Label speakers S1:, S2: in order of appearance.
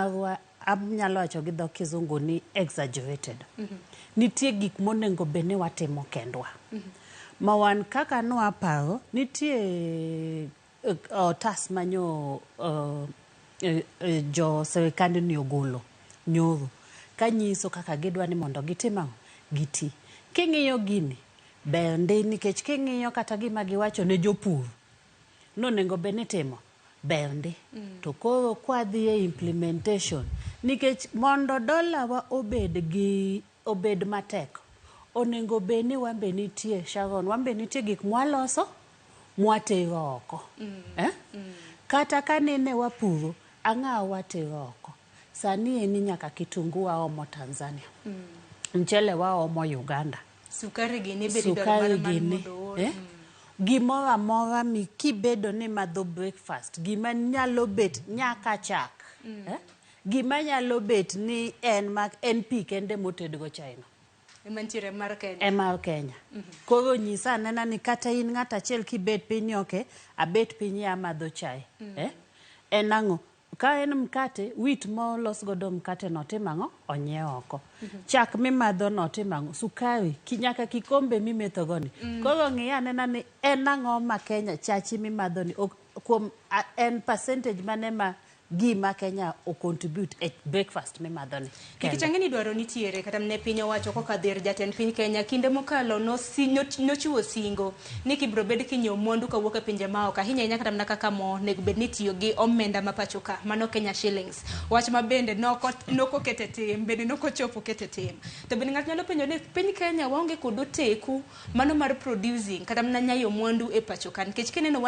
S1: Marwa anyalo wacho gi dho kizungu ni exaggerated. Nitie gik monego bed ni watimo kendwa. Ma wan kaka nwaparo, nitie otas manyo jo sirikand ni ogolo nyoro kanyiso kaka gidwa ni mondo gitim ang'o? Giti. King'iyo gini, ber ndi nikech king'iyo kata gima giwacho ne jopur nonego bed ni itimo ber ndi. To koro kwadhi e implementation, nikech mondo dola wa obed gi obed matek, onego bed ni wan be nitie Sharon, wan be nitie gik mwaloso mwatero oko. Eh? Kata ka nene wapuro, ang'o watero oko? Sani eni nyaka kitungu waomo Tanzania. Mchele waomo Uganda.
S2: Sukari gini bende idwaro
S1: Sukari
S2: mana
S1: gini.
S2: mondo oor.
S1: Eh? Gimoro amora mi kibedo ni madho breakfast, gima nyalo bet nyaka chak. Eh? Gima nyalo bet ni en ma en pi kende motedgo chai no.
S2: Ema nitiere mar Kenya.
S1: E mar Kenya. Koro nyisa anena ni kata in ng'at achiel kibet piny ni okay, abet piny ya amadho chai. Eh? En ang'o? Ka en mkate, wheat molos godo mkate no timo ang'o? Onyiew oko. Chak mimadho no timo ang'o? Sukari, nyaka kikombe mimetho go ni. Koro ng'i anena ni en ang'o ma Kenya chachi mimadho ni ok, kuom en percentage mane ma gima Kenya o contribute e breakfast mimadho ni.
S2: Nikech ang'e ni dwaro nitiere kata ne piny owacho kokadho ir jatend piny Kenya kinde mokalo nochiwo singo ni kibiro bed kinyiewo mwandu kawuok e pinje maoko ahinya ahinya kata mana kaka mo onego bed ni itiyo gi omenda ma pacho ka mano Kenya shillings wach ma bende noko kete tim bende nokochopo kete tim to bende ng'ato nyalo penjo ni piny Kenya waonge kod oteku mano mar producing kata mana nyayo mwandu e pacho ka nikech kineno wan